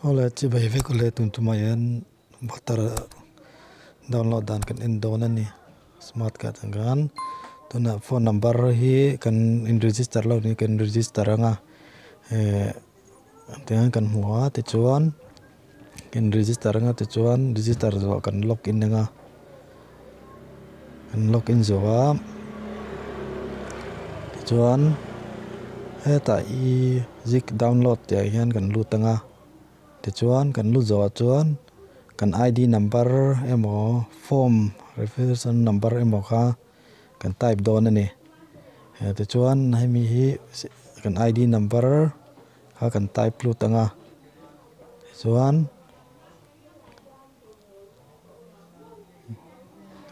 Awle chibai vek awle tun tumah hian voter download dan kan en dawn a ni smart card ang khan tunah phone number hi kan in register lo ni kan register anga eh tihian kan hmu a tichuan kan register anga tichuan register zawh kan log in anga kan log in zawh a tichuan hetah hi zik download tih ah hian kan lut anga tichuan kan lut zawh ah chuan kan id number emaw form reference number emaw kha kan type dawn a ni tichuan hemi hi kan id number kha kan type lut anga tichuan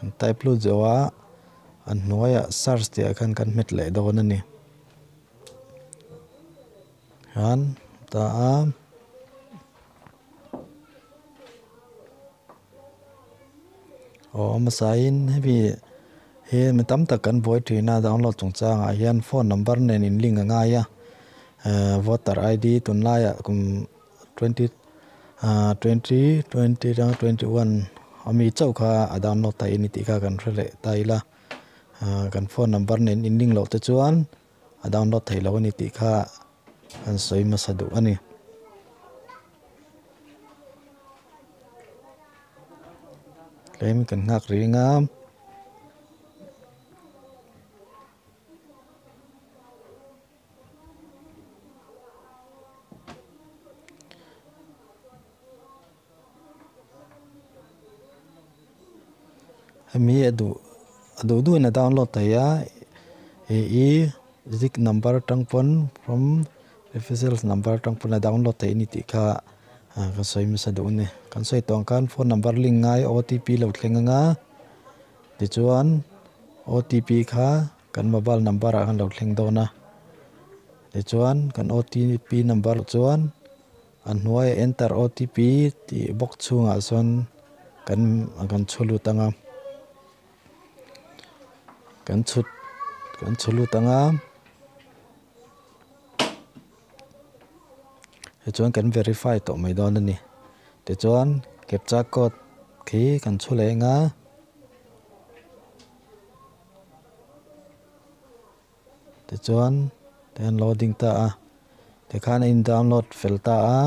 kan type lut zawh a a hnuaiah search tih ah khan kan hmet leh dawn a ni hian ta a. Aw a hmasain hemi hi mi tam tak kan buai thin a download chungchangah hian phone number nen in link a ngai a ehh voter id tunlaiah kum twenty ah twenty twenty atanga twenty one ami chauh kha a download theih a ni tih kha kan hre leh ta ila ah kan phone number nen in link loh te chuan a download theih loh a ni tih kha an sawi hmasa duh a ni. Tlem kan nghak reng a. Hemi a duh a duh duhin a download thei a ih i zik number atang pawn from official number atang pawn a download theih a ni tih kha ka sawi hmasa duh a ni kan sawi tawh ang khan phone number link ngai otp lo thleng anga tichuan otp kha kan mobile number ah khan lo thleng dawn a tichuan kan otp number chuan. A hnuaiah enter otp tih box chhungah sawn kan kan chhu lut ang a kan chhut kan chhu lut ang a tichuan kan verify tawh mai dawn a ni tichuan captcha code khi kan chhu leh ang a. Tichuan tihian loading ta a tikhan a in download fel ta a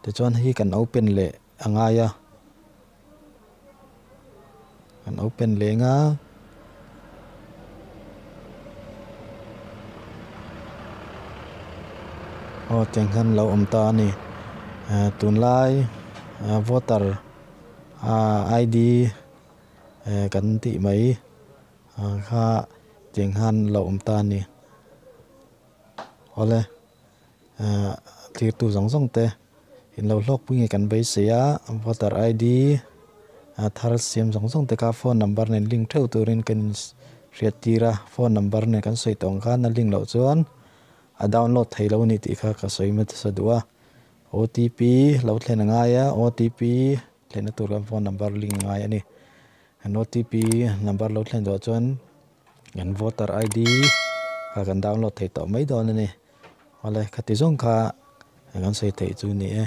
tichuan hei kan open leh a ngai a kan open leh ang a. Aw tiang hian lo awm ta a ni tunlai voter id kan tih mai. Ah kha tiang khan lo awm ta a ni. Awle ah thirtu zawng zawng te in lo hlawkpui nge kan beisei a voter id a thar siam zawng zawng te kha phone number nen link theuh turin kan in hriat tir a phone number nen kan sawi tawh ang khan a link loh chuan a download thei lo a ni tih kha ka sawi hmasa duh a otp lo thlen a ngai a otp thlenna tur khan phone number link a ngai a ni. An otp number lo thlen zawh chuan an voter id kha kan download thei tawh mai dawn a ni. Awle khati zawng kha kan sawi theih chu a ni e.